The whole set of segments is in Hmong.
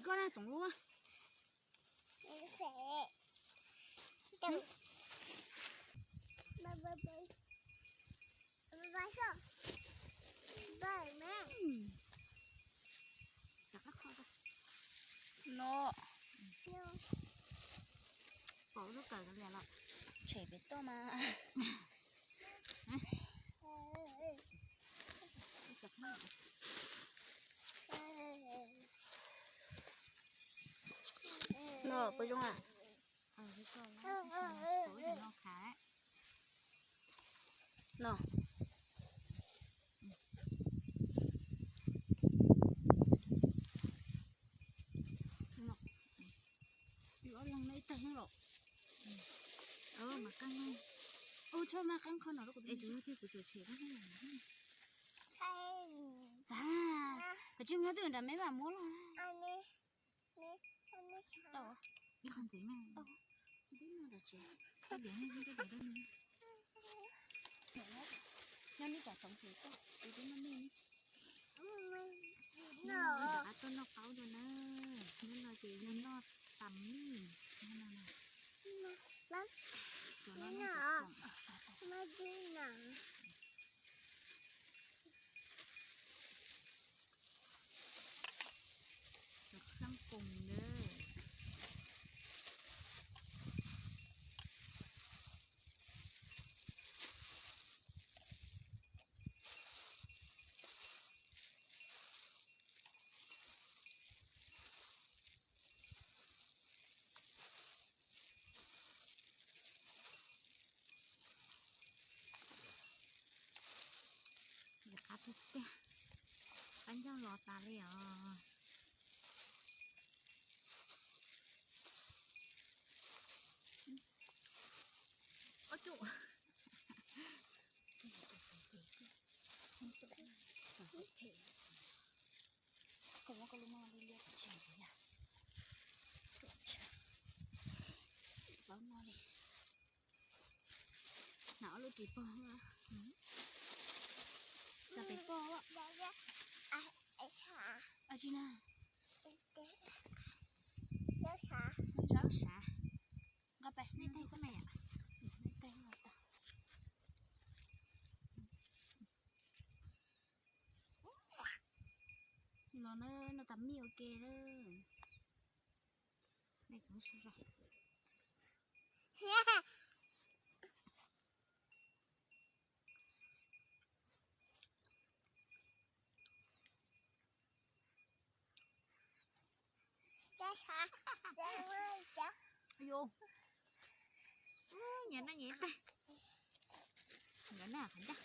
Koj na tsoom lub. No. Pom lub kawm kav liam los tshem pem toj mas. No puas zoo a? No. Ob leeg no ib tag heev los. Mas qeeb, ua tshaj mas qeeb kho no. Es tus no thiab kuv tseem tshem. Txav, koj tsis muab twb nram me mam muab los. Tau, ib qho ntxiv mas tau. Tib no tsev, tau diav, nyob neb tsam tsoom ces tau, kuv twb noj mij. Neb rov qab tuaj noj qaub rau na. Hnub no ces yog noj tas mij. Cov kheeb koos na. Qab tiag tiag, qab ncauj los tas li os. Ob tsuj. Koj muab koj lub maj li liab tsis yog. Plaub no li. Hnav ob lub ris pog. Txog pem pog. Tsis na. Zaub sav. Nqa pais, nej tej xab mas yom. Nej tej los tau. Los na, no tas mij ua ke na. Nyiam no nyiam tag. Nyiam na qhov ncaj.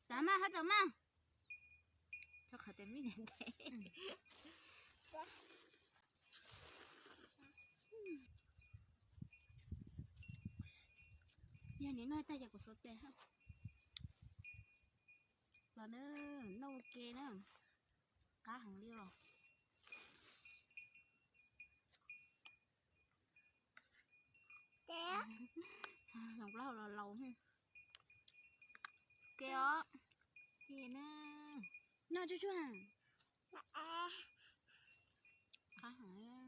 Txav mas, hab txav mas. Tso qhov tias mij niam ntev. Yog nim no tag ces kuv xuas tes. Los na, noj ua ke na. Qab heev li os. Zoo plaub hau los laus. Ke os. Noj tsuag tsuag. Qab heev.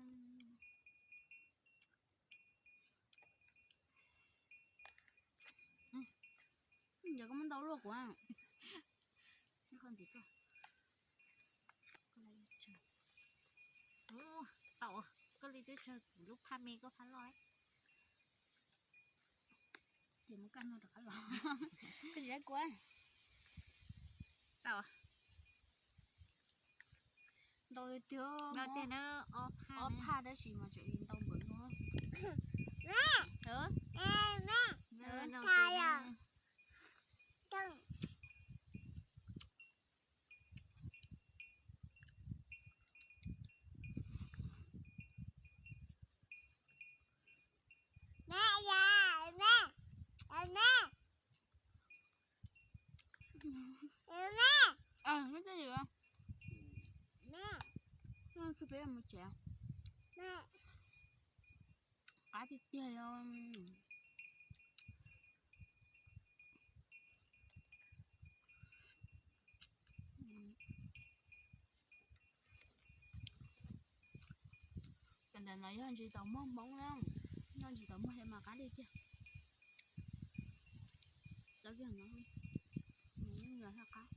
Yog koj muab ntau luaj kuv. Qhov ntxiv koj. Tau, koj li twb tsawg kuv lub phaj me koj phaj loj. Ces muab kaj no rov qab los. Koj tsis dab kua. Tau. Ntau tiag, ob phaj tab sis mas tseem ntau npaum no. Tsis peb mus tsev. Qab tiag tiag os. No yog ntsis tau muag Hmoob na, yog ntsis tau muag he mas qab li tiag. Txawb kiag no, yog qab.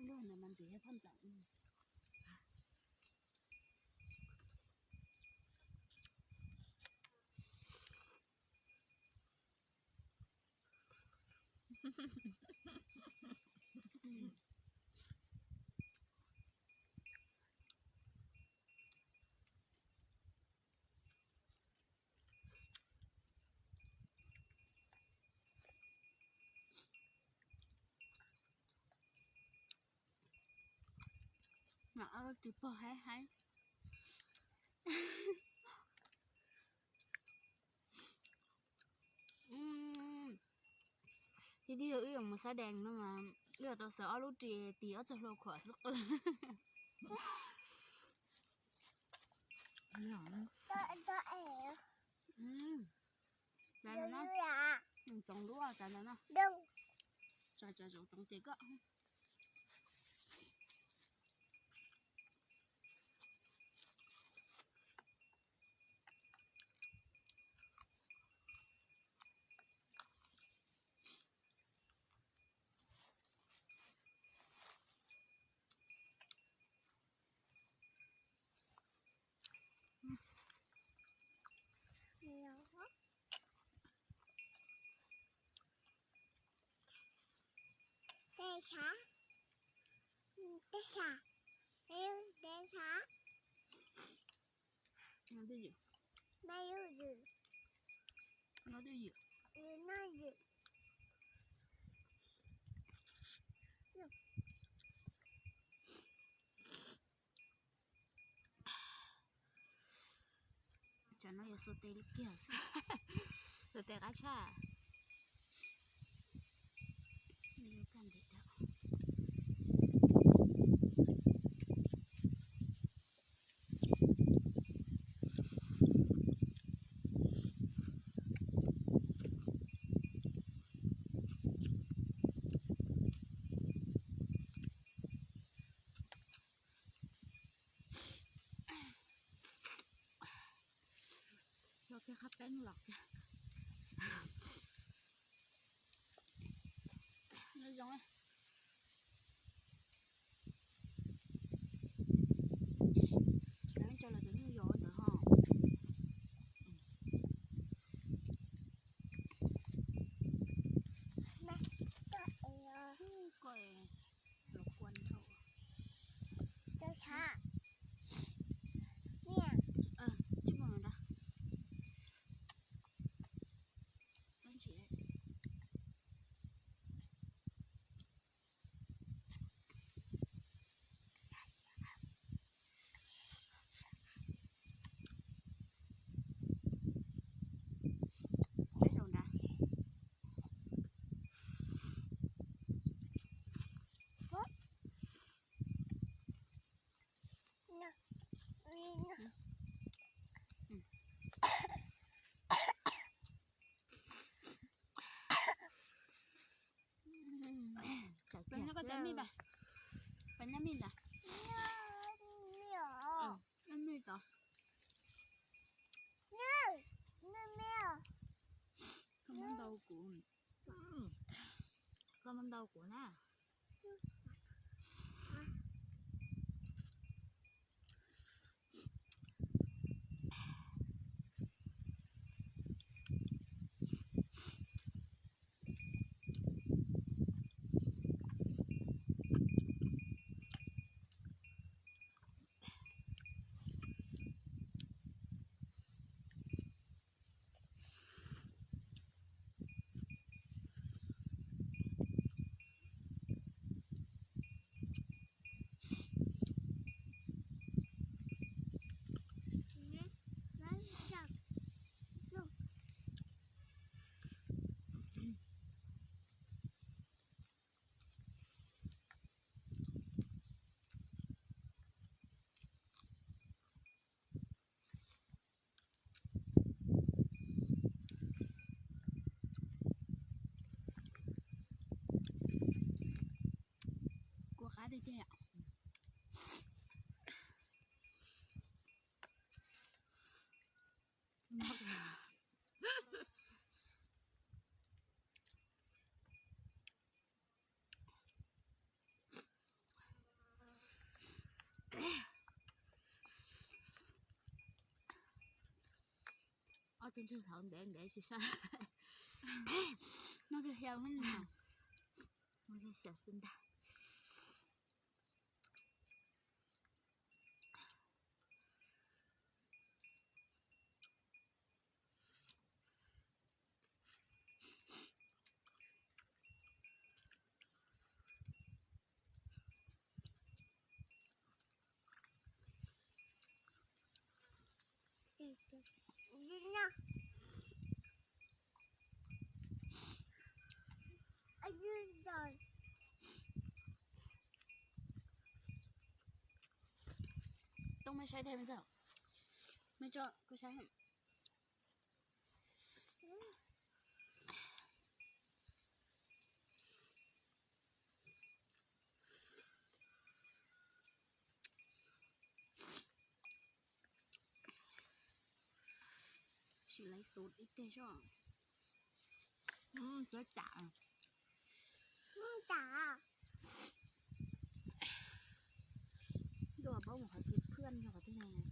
Luag ntawd mas ntxim thiab poj ntxoov. Mas ob lub ris pog haib haib. Ib tug yog wb yuav mus xab dees no mas wb yuav tau xaws ob lub ris tis ob txog hlua khuam xwb qw. Txav ntawd na, txoov lub txav ntawd na. Tsa tsa zaum tsoov ces koj. Tej sa, tej sa, tej sa. Noj twj ywm. Noj twj ywm. Tsam no yuav xuas tes lub kiag, xuas tes qab tshaj. Tso kiag qhov peeb los kiag. Nyob zoo. Tso los tus nyuj yos ntawd ho. Koj los kua dhau. Tsis muaj nrad. Mej tas, pab naj mej tas. Naj mej tas. Koj muab ntau kuv, koj muab ntau kuv na. Kua qab tiag tiag. Ob tug ntsuag thaum ntev ntev tsis sab. No xyaw xwb ntag. Toob, mej saib thiab, mej tso kuv saib. Sim laiv xus ib teg tso. Tsuav tsam. Tsam. Ntuj, paub mus qhov twg, phwj nyob qhov twg no.